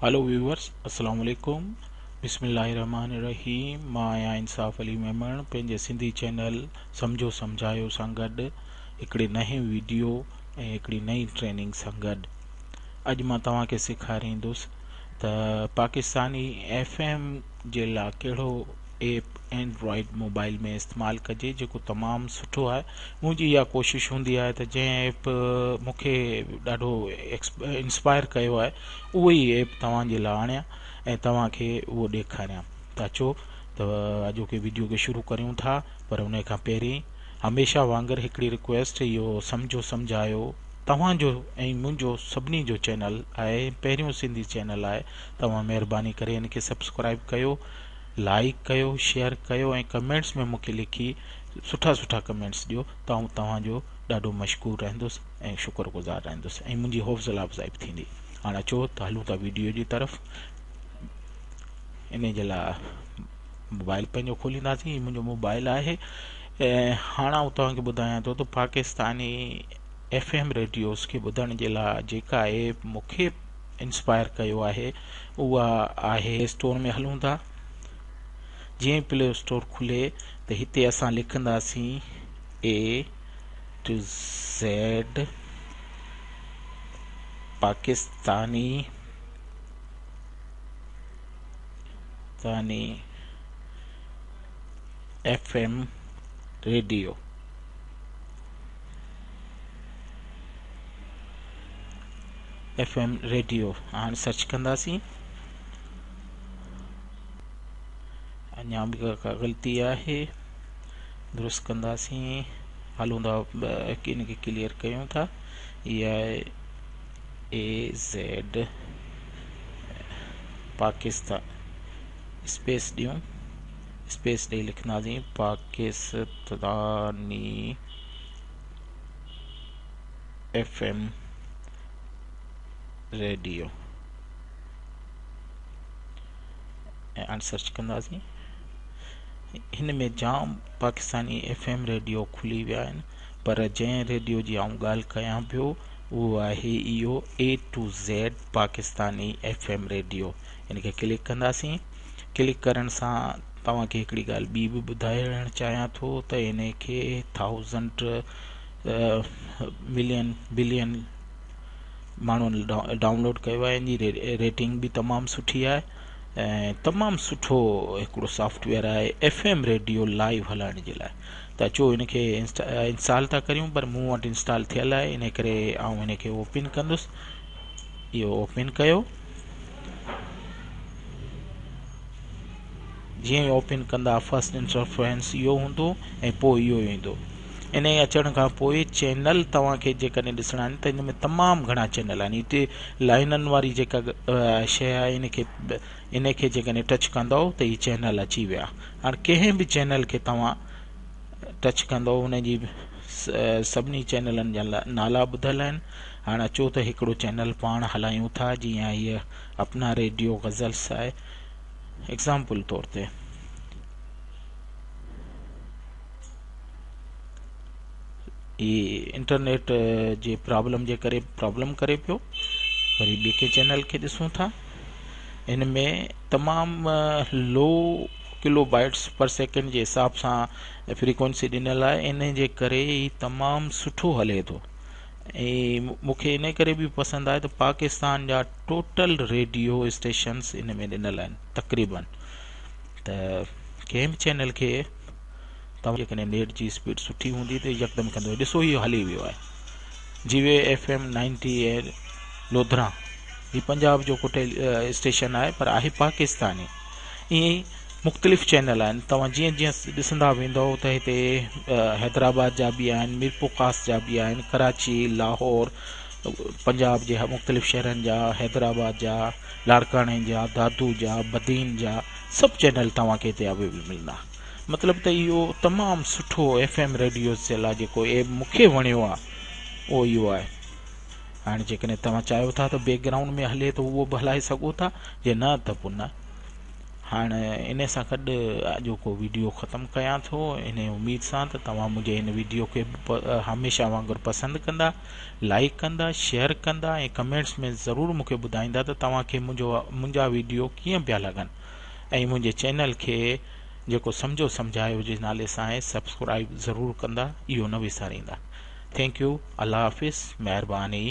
هلو viewers السلام عليڪم بسم الله الرحمن الرحيم مان آهيان انصاف علي ميمڻ پنهنجي سنڌي چينل سمجهو سمجهايو سان گڏ هڪڙي نئين ويڊيو ۽ هڪڙي نئين ٽريننگ سان گڏ اڄ مان توهان کي سيکاريندس ته پاڪستاني ايف ايم جي لاء ڪهڙو ايپ اينڊرائيڊ موبائل ۾ استعمال ڪجي جيڪو تمام سٺو آهي منهنجي اها ڪوشش هوندي آهي ته جنهن ايپ مون کي ڏاڍو انسپائر ڪيو آهي اهو ئي ايپ توهان جي لاء آڻيان ۽ توهان کي اهو ڏيکاريان ته اچو ته اڄوڪي ويڊيو کي شروع ڪريون ٿا پر ان کان پهرين هميشه وانگر هڪڙي رڪويسٽ اهو سمجهو سمجهايو توهان جو ۽ منهنجو سڀني جو چينل آهي پهريون سنڌي چينل آهي توهان مهرباني ڪري ان کي سبسڪرائب ڪيو لائيڪ ڪيو شيئر ڪيو ۽ ڪمينٽس ۾ مونکي لکي سٺا سٺا ڪمينٽس ڏيو ته آئون توهان جو ڏاڍو مشڪور رهندس ۽ شڪر گذار رهندس ۽ منهنجي حوصله افزائي به ٿيندي هاڻ اچو ته هلون ٿا ويڊيو جي طرف ان جي لاء موبائل پنهنجو کولينداسين هي منهنجو موبائل آهي ۽ هاڻ آئون توهان کي ٻڌايان ٿو ته پاڪستاني ايف ايم ريڊيوز کي ٻڌڻ جي لاء جيڪا ايپ مونکي انسپائر ڪيو آهي اها آهي. اسٽور ۾ هلون ٿا جيئن ئي پلي اسٽور کلي ته هتي اسان لکنداسين A to Z Pakistani تاني F M radio. F M radio هاڻي سرچ ڪنداسين اڃا به ڪا غلطي آهي درست ڪنداسين هلون ٿا ان کي ڪليئر ڪيون ٿا هي آهي اي زيڊ پاڪستان اسپيس ڏيون اسپيس ڏئي لکنداسين پاڪستاني ايف ايم ريڊيو ۽ هاڻي سرچ ڪنداسين هن ۾ جام پاڪستاني ايف ايم ريڊيو کلي ويا آهن پر جنهن ريڊيو جي آئون ڳالهه ڪيان پيو اهو آهي اهو A to Z Pakistani F M radio ان کي ڪلڪ ڪنداسين ڪلڪ ڪرڻ سان توهان کي هڪڙي ڳالهه ٻي به ٻڌائڻ چاهيان ٿو ته ان کي ٿائوزنڊ ملين بلين ماڻهن ڊائونلوڊ ڪيو آهي ان جي ريٽنگ به تمام سٺي آهي ۽ تمام سٺو هڪڙو سافٽويئر آهي ايف ايم ريڊيو لائيو هلائڻ جي لاء ته اچو ان کي انسٽال ٿا ڪريون پر مون وٽ انسٽال ٿيل آهي ان ڪري آئون ان کي اوپن ڪندس اهو اوپن ڪيو جيئن ئي اوپن ڪندا فرسٽ انٽرفرنس اهو هوندو ۽ پوء اهو ايندو ان جي اچڻ کان پوء چينل توهان کي جيڪڏهن ڏسڻا آهن ته ان ۾ تمام گهڻا چينل آهن هتي لائنن واري جيڪا شيء آهي ان کي ان کي جيڪڏهن ٽچ ڪندو ته هي چينل اچي ويا هاڻ ڪنهن به چينل کي توهان ٽچ ڪندو ان جي سڀني چينلن جا نالا ٻڌل آهن هاڻ اچو ته هڪڙو چينل پاڻ هلايون ٿا جيئن هيء اپنا ريڊيو غزلس آهي ايگزامپل طور تي هي انٽرنيٽ جي پرابلم جي ڪري پرابلم ڪري پيو وري ٻي ڪنهن چينل کي ڏسون ٿا ان ۾ تمام لو ڪلو بائٽس پر سيڪنڊ جي حساب سان فريڪوئنسي ڏنل آهي ان جي ڪري هي تمام سٺو هلي ٿو ۽ مون کي ان ڪري به پسند آهي ته پاڪستان جا ٽوٽل ريڊيو اسٽيشنس ان ۾ ڏنل آهن تقريبن ته ڪنهن به چينل کي توهان جيڪڏهن نيٽ جي اسپيڊ سٺي هوندي ته يڪدم ڪندو ڏسو اهو هلي ويو آهي جي وي ايف ايم نائنٽي لوڌرا هي پنجاب جو ڪو اسٽيشن آهي پر آهي پاڪستاني ائين ئي مختلف چينل آهن توهان جيئن جيئن ڏسندا ويندؤ ته هتي حيدرآباد جا به آهن ميرپورخاص جا به آهن ڪراچي لاهور پنجاب جي مختلف شهرن جا حيدرآباد جا لاڙڪاڻي جا دادو جا بدين جا سڀ چينل توهان کي هتي اويليبل ملندا مطلب ته اهو تمام سٺو ايف ايم ريڊيوز جي لاء جيڪو ايپ مون کي وڻيو آهي اهو اهو آهي هاڻي جيڪڏهن توهان چاهيو ٿا ته بيڪ گرائونڊ ۾ هلي ته اهو به هلائي سگهو ٿا جي نه ته پوء نه. هاڻ ان سان گڏ اڄوڪو ويڊيو ختم ڪيان ٿو ان اميد سان ته توهان منهنجي هن ويڊيو کي هميشه وانگر پسند ڪندا، لائيڪ ڪندا، شيئر ڪندا ۽ ڪمينٽس ۾ ضرور مون کي ٻڌائيندا ته توهان کي منهنجو منهنجا ويڊيو ڪيئن پيا لڳن ۽ منهنجي چينل کي جيڪو سمجهو سمجهايو جي نالي سان آهي سبسڪرائيب ضرور ڪندا اهو نه وساريندا thank you الله حافظ مهرباني.